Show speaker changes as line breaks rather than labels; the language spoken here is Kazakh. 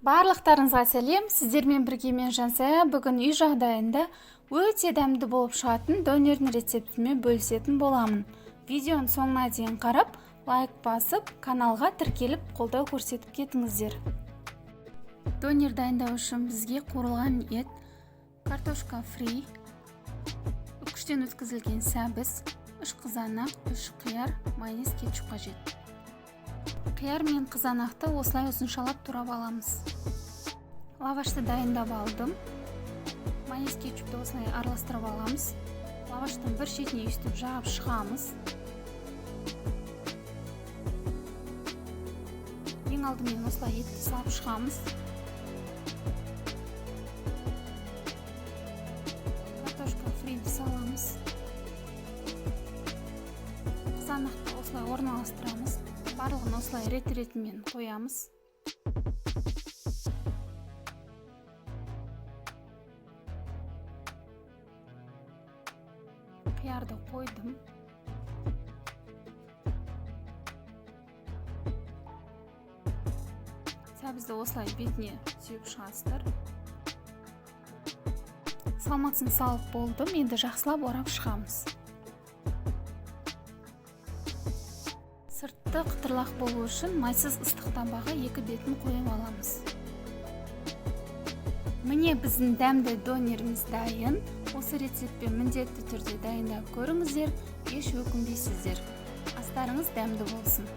Барлықтарыңызға сәлем, сіздермен бірге мен Жансая. Бүгін үй жағдайында өте дәмді болып шығатын донердің рецептімен бөлісетін боламын. Видеоның соңына дейін қарап, лайк басып, каналға тіркеліп, қолдау көрсетіп кетіңіздер. Донер дайындау үшін бізге қуырылған ет, картошка фри, үкіштен өткізілген сәбіз, 3 қызанақ, 3 қияр, майонез, кетчуп қажет. Қияр мен қызанақты осылай ұзыншалап турап аламыз. Лавашты дайындап алдым. Майонез кетчупты осылай араластырып аламыз. Лаваштың бір шетіне өйстіп жағып шығамыз. Ең алдымен осылай етті салып шығамыз. Картошка фриді саламыз. Қызанақты осылай орналастырамыз. Барлығын осылай рет-ретімен қоямыз. Қиярды қойдым. Сәбізді осылай бетіне сүйіп шығасыздар. Салмасын салып болдым, енді жақсылап орап шығамыз. Сыртты қытырлақ болу үшін майсыз ыстық табаға екі бетін қойып аламыз. Міне біздің дәмді донеріміз дайын. Осы рецептпен міндетті түрде дайындап көріңіздер, еш өкінбейсіздер. Астарыңыз дәмді болсын.